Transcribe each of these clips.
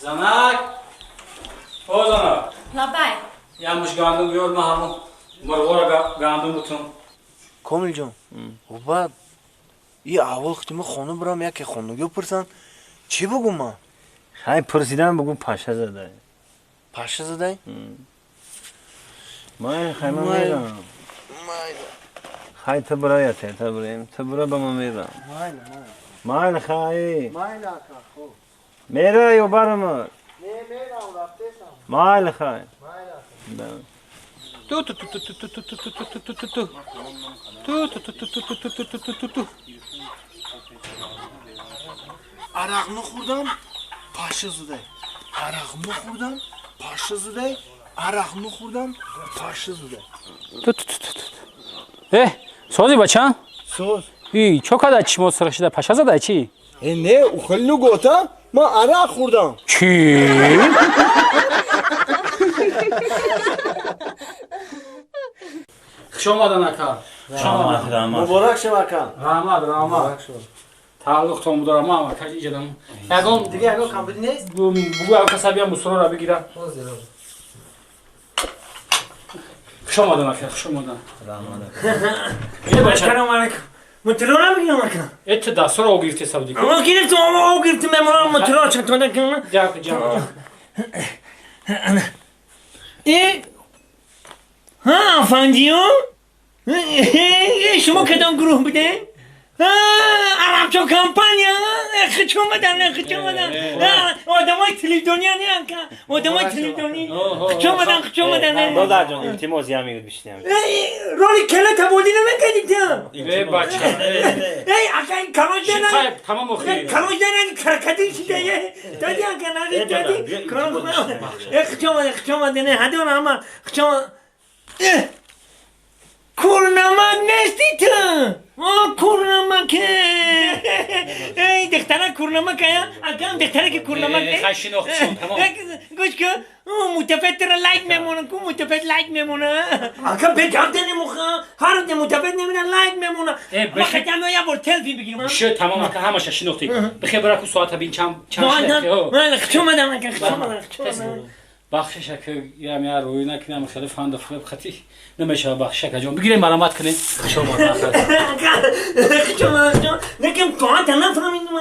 Занак! О, занак! Лабай. Я муш гандум биёр, ман ҳамун мурғоро гандум бутум. Комилҷон, баъд и аҳвол хитима хона бирам, яке хонагиё пурсанд, чӣ бугум ман? Хай, пурсидан бугу, паша задай. Паша задай? Майли, хай, ман мерам. Хай, ту бира, я та бираем. Ту бира, ба ман мерам. Майли, майли. Майли, хай. Майли, ака, хуб. Мера ё барама? Не, мерам, рафтесам. Майли, хай. Майли, ака. Да. Ту ту ту ту ту ту ту ту ту ту ту ту. Ту ту ту ту ту ту ту ту ту ту ту. Арақ нахӯрдам, паша задай. Арақ нахӯрдам, паша задай. Арақ нахӯрдам, паша задай. Ту ту ту ту. Э, сози бача? Соз. И, чо када чимо сира шида, паша задай чи? Э, не, ухел нугота, ман арақ хӯрдам. Чи? Хуш омадан, ака. Хуш омадан. Муборак шав, ака. Раҳмат, раҳмат. Тааллуқтон будорам, ман ака иҷадам. Ягон дига ягон камбуди нест? Бугу, ака, сабиям мусурора бигирам. Хуш омадан, ака, хуш омадан. Раҳмат. Э, бача. Салом алейкум. Мутро набигирам, ака. Э, ту дастора о гирифте сабди. О гирифтам, о гирифтам, мемонам мутро чатона кунам. Ҷак, ҷак. Э? Ҳа, афандиё? Шумо кадом гурӯҳ будем? Арабчо компания, хуш омадан, хуш омадан. Одамои телевизиония не, ака, одамои телевизионӣ. Хуш омадан, хуш омадан. Додарҷон, илтимос, я минут бишинем. Роли кела табодӣ намекардӣ ту? Э, бача. Эй, ака, ин калош дана. Тамом охи. Калош дана, крокодил шида, дади, ака, нади, дади. Э, хуш омадан, хуш омадан, ҳадон ҳама, хуш омадан. Курнамак нести ту? О, курнамак. Эй, духтара курнамак ая, акам духтара ки курнамак не. Хай, шинохт, тамом. Гӯш кун, мутафет тра лайк мемона, ку мутафет лайк мемона. Ака, бегам немуха, ҳар рӯз мутафет немина лайк мемона. Ма хотям я бор селфи бигирам. Шо, тамом, ака, ҳамаша шинохтӣ. Бихе бира ку соата бин чанд чанд. Ман хуш омадам, ака, хуш омадам, хуш омадам. Бахшиш, ака, ям я рӯй накунам, хеле фанду фиреб хати намешава, бахшиш, ака ҷон. Бигирем, марамат кунем. Хуш омад. Хуш омад. Лекин соата нафаҳмидам,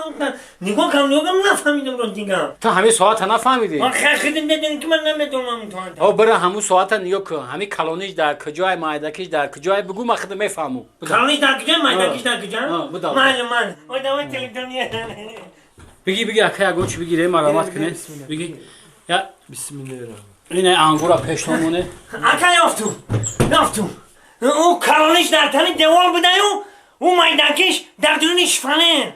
нигоҳ кардам, нигоҳ кардам, нафаҳмидам, рост дигам. Ту ҳамин соата нафаҳмидӣ? Хидим дедем ки ман намедонам соата. О, бира ҳамун соата нигоҳ кун, ҳамин калониш дар куҷое, майдакиш дар куҷое, бугӯ, ман худам мефаҳмам. Калониш дар куҷое, майдакиш дар куҷо? Майли, майли, одамои телевизиония. Биги, биги, ака, ягон чи бигирем, марамат кунем. Биги. Я Бисмиллаҳир. Ин ангура пештон моне. Ака, ёфтум, ёфтум. Ӯ калониш дар тани девор будаю, ӯ майдакиш дар дуруни шифане.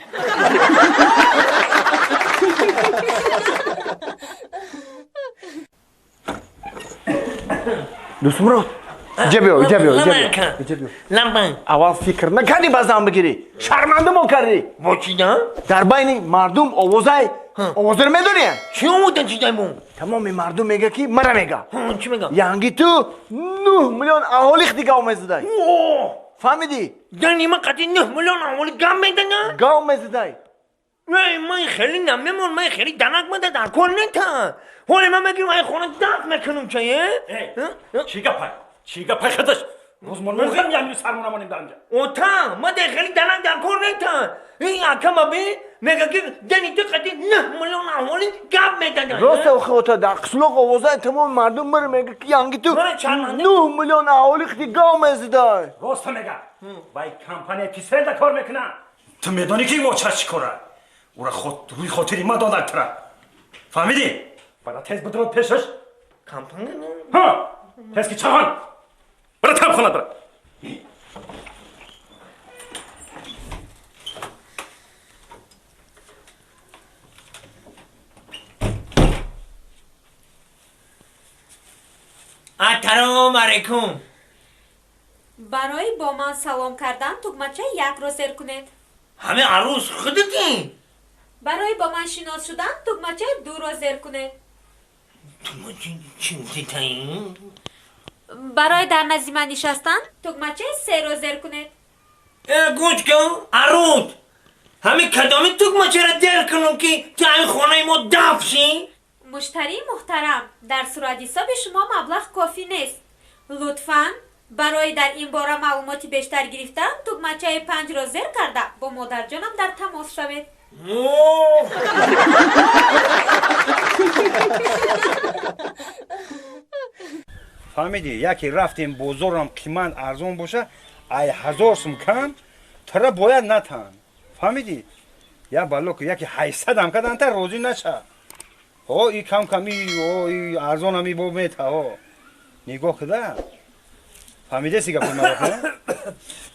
Дӯстмурод, иҷа биё, иҷа биё, иҷа биё. Иҷа биё. Ламбан. Аввал фикр накардӣ, ба зан бигирӣ. Шарманда мо кардӣ. Бо чӣ да? Дар байни мардум овозай, овозаро медонӣ? Чӣ овода чидай мо? Тамоми мардум мега ки мара мега. Чӣ мега? Янги ту 9 миллион аҳоли дига мезадай. Фаҳмидӣ? Яъне ман қати 9 миллион аҳоли гап медана? Гав мезадай. Эй, ман хеле намемон, ман хеле данак мада дар кор нета. Ҳоле ман мегирам, ай хона даф мекунам чае. Чӣ гапай? Чӣ гапай хадаш? Рӯзмон мурғам ямину сармона монем дар инҷа. Ота, ман дар хеле данак дар кор нета. Ин ака ма би мега ки дани ту қати 9 миллион аҳоли гап медада. Рост, охи, ота, дар қишлоқ овозай, тамоми мардум мара мега ки янги ту 9 миллион аҳоли дига мезадай. Рост мега. Вай компания Тиселда кор мекунад. Ту медонӣ ки воча чӣ кора? Ура рӯи хотири ма додак тура. Фаҳмидӣ? Бара, тез бидро пешаш. Компания? Ҳа, тез ки чахан. Бара там хона бара. Ассалому алайкум. Барои бо ман салом кардан тугмачаи якро зер кунед. Ҳамин арӯс худатӣ? Барои бо ман шинос шудан тугмачаи дуро зер кунед. Чӣ гуфтитаин? Барои дар назди ман нишастан тугмачаи серо зер кунед. Э, гӯш кун, арӯс, ҳамин кадоми тугмачаро дер кунам, ки ту ҳамин хонаи мо даф шӣ? Муштарии муҳтарам, дар суратҳисоби шумо маблағ кофӣ нест. Лутфан барои дар ин бора маълумоти бештар гирифтан тугмачаи 5-ро зер карда бо модарҷонам дар тамос шавед. Фаҳмидӣ, яке рафтем бозорам қимат арзон боша, ай 1000 сум кам тара бояд натан. Фаҳмидӣ? Я бало ки яке 800 ам кадан та розӣ наша. О, и кам ками, о, и арзонам и бо мета, о. Нигоҳ куда. Фаҳмидеси гапи маро?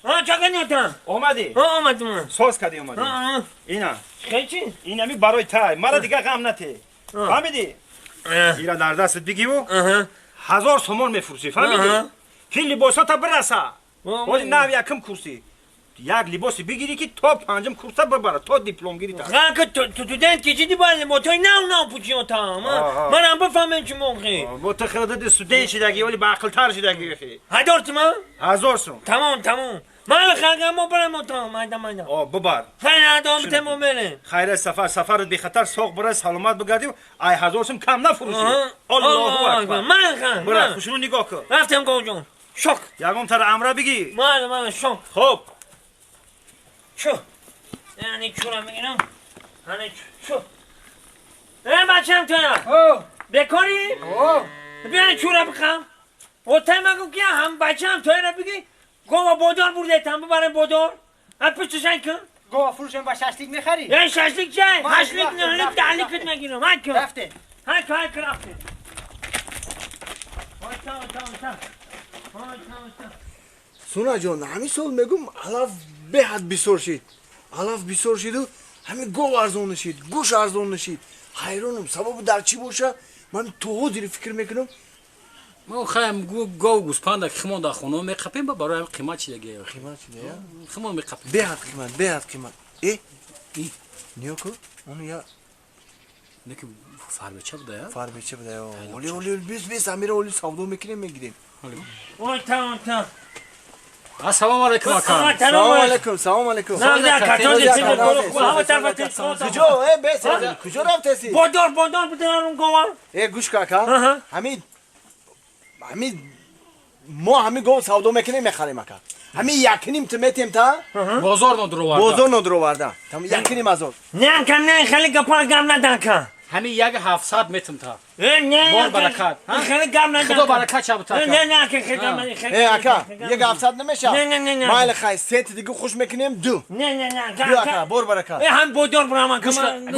А, чака нятам. Омадӣ? А, омадам. Соз кардӣ омадӣ? А, Ина. Хечи? Инами барои тай. Мара дига ғам нате. Фаҳмидӣ? Ира дар дастат бигиву 1000 сомон мефурӯшӣ, фаҳмидӣ? Ки либосота бираса. Ҳози нав якм курсӣ. Як либосе бигирӣ ки то панҷум курса бибара, то диплом гирӣ та. Ха, ки студент ки чиди бояд либосҳои нав нав пӯшӣ отам. Манам бифаҳмем чӣ моқи. Бо ту худат студент шидагӣ, вале баақлтар шидагӣ. 1000 суман? 1000 сум. Тамом, тамом. Ман хагам мо барам отам, майда майда. О, бибар. Хайр, адом темо мерем. Хайр, сафар, сафарат бехатар, соғ бира, саломат бигардӣ, ай 1000 сум кам нафурӯшӣ. Аллоҳу акбар. Ман хан. Бира, хушрӯ нигоҳ кун. Рафтем говҷон. Шок. Ягон тара амра бигӣ. Ман, ман, шок. Хуб. Чу. Яъне чура мегирам. Яъне чу. Э, бачам туя. О, Бекорӣ? О. Биё чура бихам. Отай магу ки ҳам бачам туяра бигӣ. Гова бодор бурдетам, бибарем бодор. А пушташан кун. Гова фурӯшем ба шашлик мехарӣ? Э, шашлик чай? Ман Ҳашлик, рафтем, нӯҳлик, рафтем, даҳликит мегирам. Ҳай кун. Рафтем. Ҳай кун, ҳай кун, рафтем. Ойта, ойта, ойта. Ойта, ойта. Суна ҷон, ҳамин сол мегум алаф беҳад бисёр шид. Алаф бисёр шиду ҳамин гов арзон нашид, гӯш арзон нашид. Ҳайронам, сабабу дар чӣ боша? Ман то ҳозири фикр мекунам. Мо хаем гов гӯспанда ки химон дар хона меқапем, ба барои ҳамин қимат шидаги. Қимат шида, я? Химон меқапем. Беҳад қимат, беҳад қимат. Э? Ниё ку? Ону я Неки фарбеча буда, я? Фарбеча буда, я. Оли, оли, бес, бес, амира оли савдо мекунем, мегирем. Ойта, ойта. Ассалому алайкум, ака. Салому алайкум, салому алайкум. На, на, катон десим, ҳама тарафа тез. Куҷо? Э, бес, куҷо рафтеси? Бодор, бодор бидорам гова. Э, гӯш ка, ака. Ҳамин ҳамин мо ҳамин гов савдо мекунем, мехарем, ака. Ҳамин 1,5 ту метем та? Бозор нодуроварда. Бозор нодуроварда. Там 1,5 ҳазор. Не, ка, не, хеле гапа гап надан, ка. Ҳамин 1,700 метм та. Э, не, Бор баракат. Хеле гап надан. Худо баракат шаб та. Не, не, ака, хеле гап надан. Э, ака, 1,700 намеша? Не, не, не, не. Майли хай, сети дига хуш мекунем, ду. Не, не, не, ака. Ду, ака, бор баракат. Э, ҳам бодор бурам, ака. Гӯш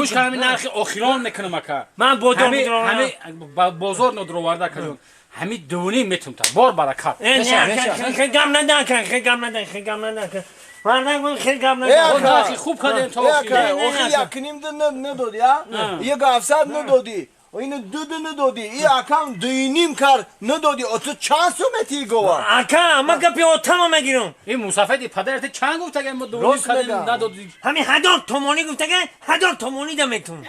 кун, ҳамин нархи охирон мекунам, ака. Ман бодор бурам. Ҳамин бозор нодуроварда, ака ҷон. Ҳамин 2,5 метм та. Бор баракат. Э, не, ака, хеле гап надан, ака, хеле гап надан, хеле гап надан, ака. Ман хеле гап Э, надан. ака. Нархи хуб кардем то Э, ака, охир. охир 1,5 ду надоди, а? 1,700 надоди. Ину ду ду надоди. И акам 2,5 кар надоди. О, ту чанд сум метии гова? Ака, ман гапи отама мегирам. Ин мусафеди падарат чанд гуфт, агар мо 2,5 Рост кардем мегам. надодӣ. Ҳамин 1000 томонӣ гуфтага, 1000 томонӣ да метун.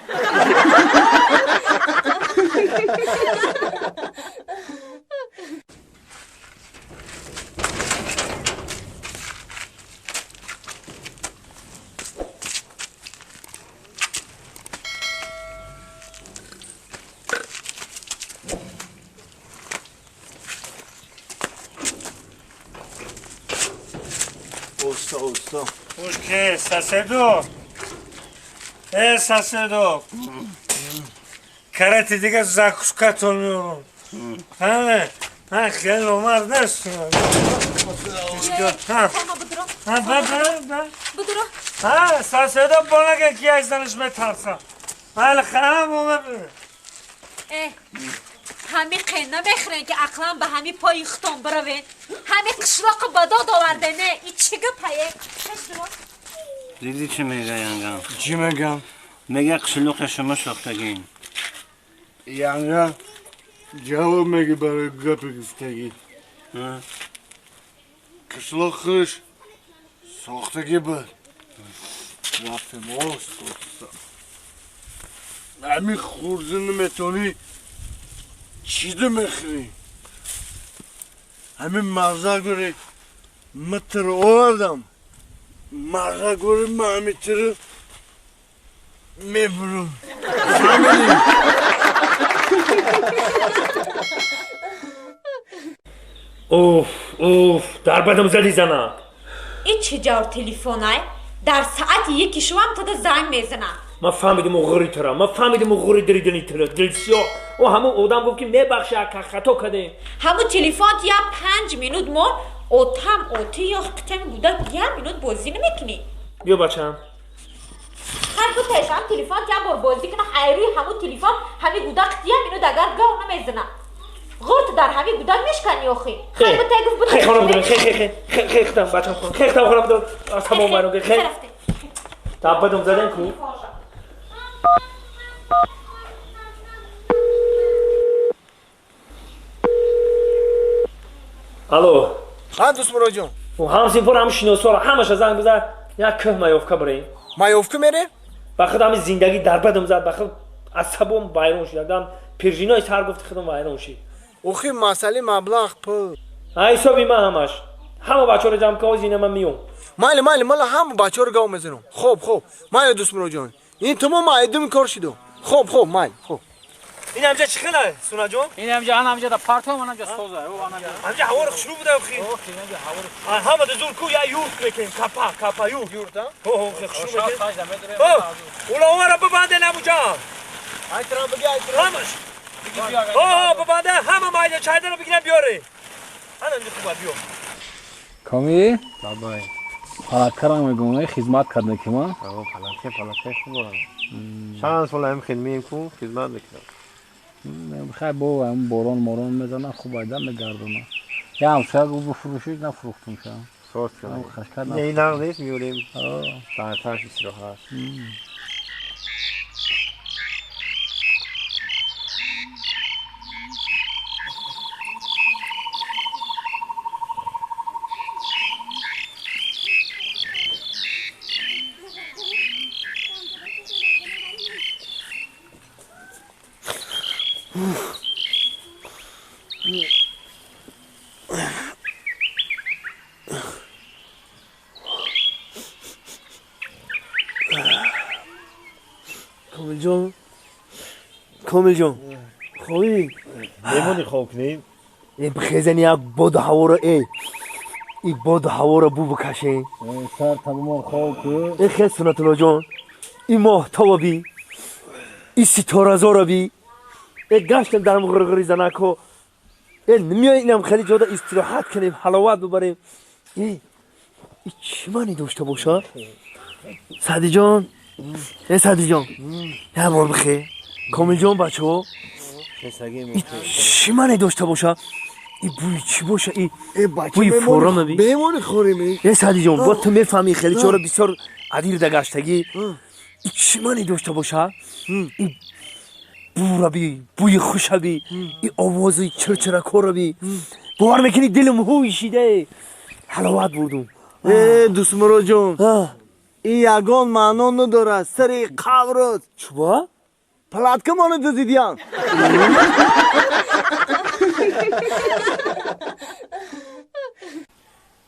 Оста, оста. Ушке, соседо. Э, соседо. Карати дига закускатон меорам. Ҳа, ҳа, хеле омад нест. Ҳа, Хома будро. ҳа, ба, ба, ба. Будро. Ҳа, соседо бонага ки аз занаш метарсам. Ҳали хаам омад. Э, ҳами қен намехӯрен ки ақлан ба ҳами пои хутон биравен. Ҳами қишлоқи ба дод оварде, не? И чӣ гапае? Пеш дуро. Дидӣ чӣ мега янгам? Чӣ мегам? Мега қишлоқи шумо сохтагин. Янга ҷавоб меги барои гапи гуфтагӣ. Қишлоқ худаш сохтагӣ буд. Рафтем оста, оста. Ҳамин хурда наметонӣ чида мехӯрӣ? Ҳамин мағза гӯри митр овардам. Мағза гӯри ман ҳамин тири мебурам. Фаҳмидӣ? Уф, уф, дар бадам зади занак. И чӣ ҷавр телефонай? Дар саати яки шувам тада занг мезанам. Ман фаҳмидим уғури тура, ман фаҳмидим уғури диридани тура, дилсиёҳ. О ҳамун одам гуфт ки мебахши ака, хато кардем. Ҳамун телефон я 5 минут мон отам оти ё қитами гудак 1 минут бозӣ намекунӣ. Биё бачам. Хай бутеш ҳам телефон я бор бозӣ кунам, айрӯи ҳамун телефон ҳами гудак 1 минут агар гав намезанам. Ғурт дар ҳами гудак мешкани охи. Хай бутай гуфт бутай. Хе хонам бидон, хе хе хе хе хе хтам бачам хон. Хе хтам хонам бидон. Аз тамом байрон хе. Табадам задем ку. Алло. Ҳа дӯстмуроҷон. Ҳам синфор ҳам шиносора ҳамаша занг бизан, як кӯҳ маёвка бирем. Маёвка мерем? Ба худ ҳами зиндагӣ дар бадам зад, ба худ асабом вайрон шуд. Ягдам пиржинои сар гуфти худам вайрон шид. Охи масъалаи маблағ пул. Ҳа ҳисоби ман ҳамаш. Ҳама бачаҳоро ҷамъ кун, ҳозир ина ман миём. Майли, майли, ман ҳама бачаҳоро гав мезанам. Хоб, хоб. Майли дӯстмуроҷон. Ин тамом айдуми кор шиду. Хоб, хоб, майли, хоб. Ин ҳамҷа чӣ хела, Сунаҷон? Ин ҳамҷа, ан ҳамҷа да партом, ан ҳамҷа соза. О, ан ҳамҷа. Ҳамҷа ҳаворо хушрӯ буда охи. Охи, ҳамҷа ҳаворо. Ҳама да зур ку я юрт мекунем, капа, капа юрт. Юрт, а? Ҳо, ҳо, хушрӯ мекунем. Ҳо, уловаро бибанде намуҷа. Айтрам биги, айтрам. Ҳамаш. Ҳо, ҳо, бибанде, ҳама майда чайдаро бигирам биёре. Ан ҳамҷа хуба биё. Коми? Бабай. Палаткарам мегӯм, хизмат карда ки ма? Ҳо, палатка, палатка хуб. Чанд сол ҳам хидмат ку, хизмат мекунам. Хай бо ҳам борон морон мезанам, хуб айда мегардонам. Я ҳамсоя гуфт бифурӯшид, нафурӯхтум ша. Соз кардам. Не, нағз нест, меёрем. Баъдтарш истироҳат. Комилҷон, Комилҷон, хоҳӣ? Мемонӣ хоб кунем? Э, бихезани як боду ҳаворо, э, и боду ҳаворо бу бикашем. Сар тамомон хоб ку. Э, хел Сунатуллоҷон, и моҳтобо би, и ситоразоро би, э, гаштем дар ғирғири занакҳо. Э, меоем инам хеле ҷода истироҳат кунем, ҳаловат бибарем. Э, и чӣ маъне дошта боша? Саъдиҷон, э, Саъдиҷон, як бор бихе. Комилҷон, бачаҳо, чӣ маъне дошта боша? И бӯи чӣ боша? И бӯи форама би? Бемони хӯрем. Э, Саъдиҷон, бо ту мефаҳмӣ хеле чора бисёр адир гаштагӣ. И чӣ маъне дошта боша? И бура би, бӯи хуша би, и овози чирчиракора би. Бовар мекунӣ дилам ҳуй шида. Ҳаловат бурдум. Э, дӯстмуроҷон, ин ягон маъно надорад. Сари қаброт. Чуба? Палатка моно дуздидиян.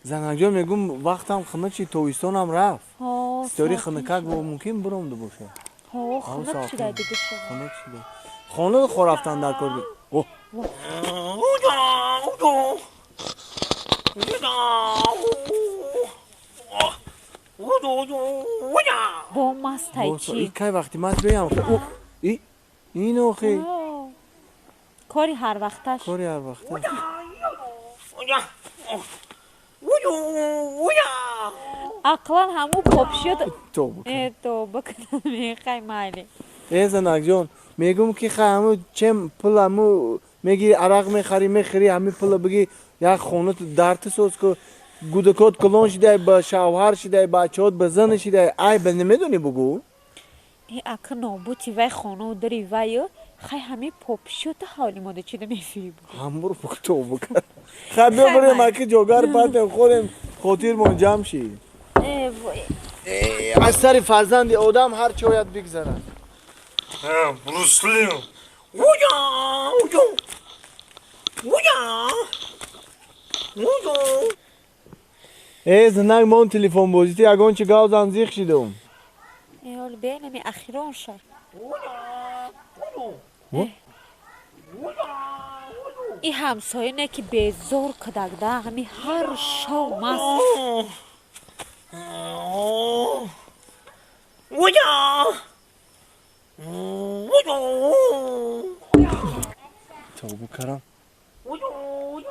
Занакҷон, мегум вақтам хунук шид, тобистонам рафт. Ситори хунукак бо мумкин биромда боша. Ҳо, хунук шуда дига шуд. Хунук шуда. Хона хо рафтан дар кор. О. Бо мастай чӣ? И кай вақти маст беям. И ин охи. Кори ҳар вақташ. Кори ҳар вақташ. Ақлан ҳамун попшиёт. Тоба. Э, тоба кунам, хай майли. Э, занакҷон, мегум ки хай ҳамун чем пул ҳамун мегири арақ мехари, мехӯри, ҳамин пула биги як хона дарти соз ку. Гудакот калон шидай, ба шавҳар шидай, бачаҳот ба зан шидай, ай ба намедонӣ бугӯ? Э, ака нобути вай хону дари вай, хай ҳамин попшиёта ҳавли мода чида мефири бугӯ. Ҳамбур бугӯ тоба кар. Хай биё бирем аки ҷогар партем хӯрем, хотирмон ҷамъ шид. Э, вой. Аз сари фарзанди одам ҳар чӣ ояд бигзарад. Брусли. Уя, уя. Уя. Уя. Э, занак мон телефон бозити, ягон чи гав зан зиқ шидум. Э, ҳол бенами ахирон шад. И ҳамсоя не ки безор кадак да, ҳами ҳар шав маст. Тавба карам.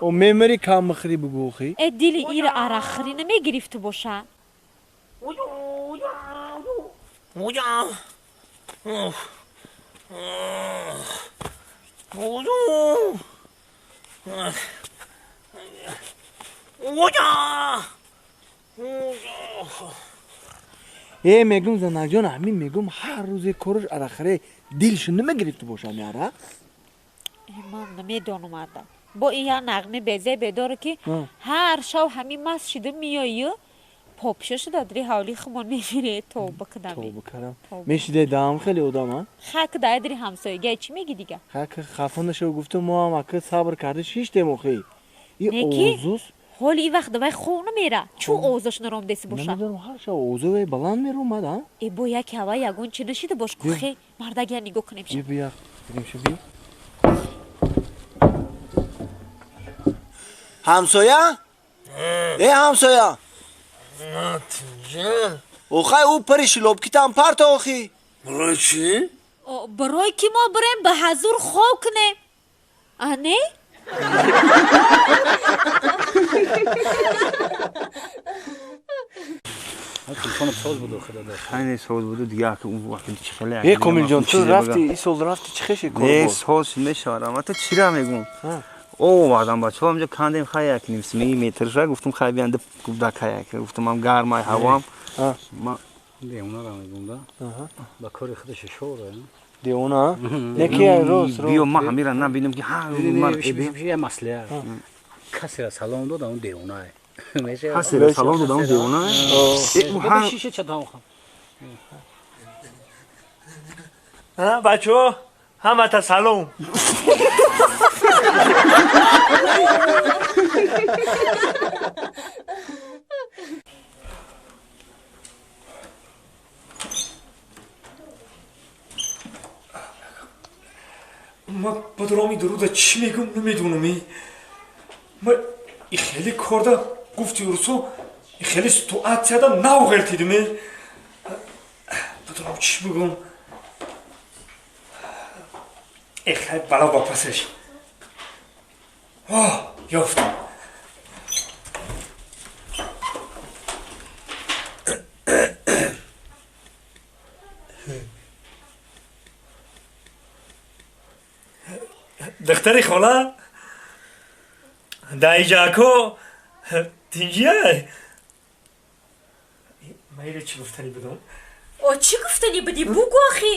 О мемари кам мехӯрӣ бугӯ охи? Э дили ира арақхӯрӣ намегирифту боша. Э мегум занакҷон, ҳамин мегум ҳар рӯзе кораш арақхӯрӣ дилшу намегирифту боша ҳами арақ? Ман намедонам ада. Бо ин як нағми безе бедоре ки ҳар шав ҳамин маст шида меою попша шуда дри ҳавли хумон мемире. Тавба кунам. Тавба карам. Мешидай даам хеле одам, а? Хак дай дри ҳамсояга чӣ меги дига? Хак хафа нашав гуфтам, мо ҳам ака сабр карда шиштем охи. И овозус ҳоли и вақт давай хов намера. Чӯ овозаш наром деси боша? Намедонам, ҳар шав овозои баланд меромад, а? Э бо яке ҳава ягон чӣ нашида бош кухе. Мардагия нигоҳ кунем ша. Бия, бирем ша бия. Ҳамсоя? Э ҳамсоя? Охай ӯ пари шилобкитам парта охи. Барои чӣ? Барои ки мо бирем ба ҳазур хов кунем. А не? Телефонам соз буд охи дада. Хайне соз буду дига ки он вақт чӣ хеле. Э Комилҷон, ту рафти, ин сол рафти чӣ хеши кор Не, соз мешавад, ама ту чира мегум? Овардам бачаҳо ҳамҷо кандем хай як ним сми метрша гуфтум хай биянда да каяк гуфтум ам гармай ҳавоам. Девона мегум да. Ба кори худаш шора. Девона? Не ки рост биё ман ҳамира набинам ки ҳар ман я маслиҳат. Касера салом додам он девонае. Касера салом додам он девонае? Шиша чатам хам. Ҳа бачаҳо ҳамата салом. Ма падроми дуруда чӣ мегум намедонам. Ма и хеле корда гуфти урусо и хеле ситуатсияда нав ғелтидим. Падром чӣ бигум? Эхай бало ба пасаш. О, ёфтам. Духтари хола даиҷако тинҷия. Майра чӣ гуфтанӣ будам? О чӣ гуфтанӣ будӣ? Бугӯ охи.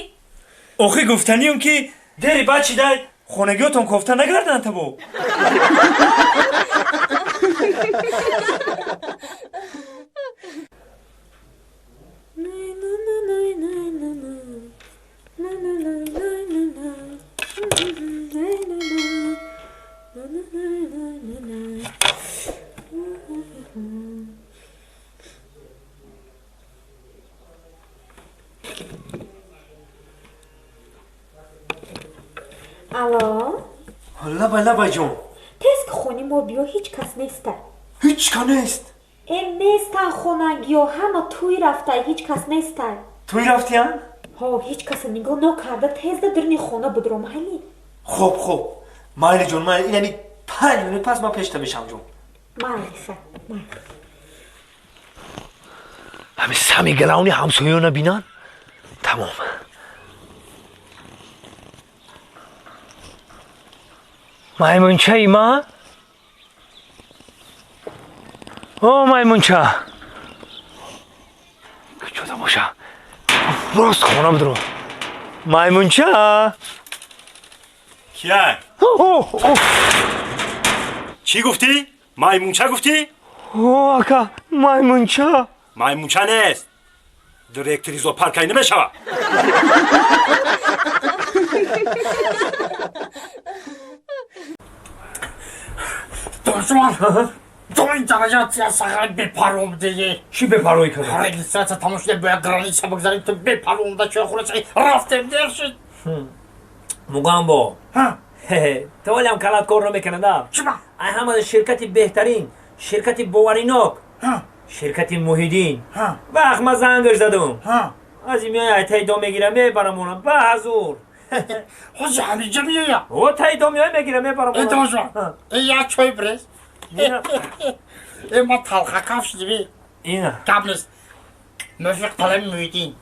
Охи гуфтаниам ки дери бачи дай хонагиётон кофта нагарданд табо. Алло? Лабай, лабай ҷон. Тез ки хони мо биё, ҳеҷ кас неста. Ҳеҷ ка нест? Э нестан хонагиё, ҳама тӯй рафта, ҳеҷ кас неста. Тӯй рафтиян? Ҳо, ҳеҷ каса нигоҳ нокарда тезда дурни хона будро майли. Хоб, хоб. Майли ҷон, майли. Инами 5 минут пас ман пешта мешам ҷон. Майли, ха, майли. Ҳами сами галавни ҳамсоёна бинан? Тамом. Маймунчаи ма? О, маймунча! Куҷода боша? Рост хона бидро. Маймунча! Кия? Чӣ гуфтӣ? Маймунча гуфтӣ? О, ака, маймунча! Маймунча нест. Директори зоопаркай намешава. Душман, то ин дараҷа сахар бепарво будеги. Чӣ бепарвоӣ кардам? Регистрация тамом шуда, бояд граница бигзарем, ту бепарво омада чой хӯра рафтем, дер шуд. Мугамбо, То ҳолиам калат кор намекунада. Чиба? Ай ҳама ширкати беҳтарин, ширкати боваринок, ширкати Муҳиддин. Вақт ма зангаш задум, аз миёи ай таи дом мегирам, мебарамона ба ҳазур. Ҳози ҳамиҷа меоя? О, таи дом меоя, мегирам, мебарамона. Э, дошо, э, як чой бирез. Э, ма талхакаф шудиби. Ина. Гап нест, муфиқ талаби Муҳиддин.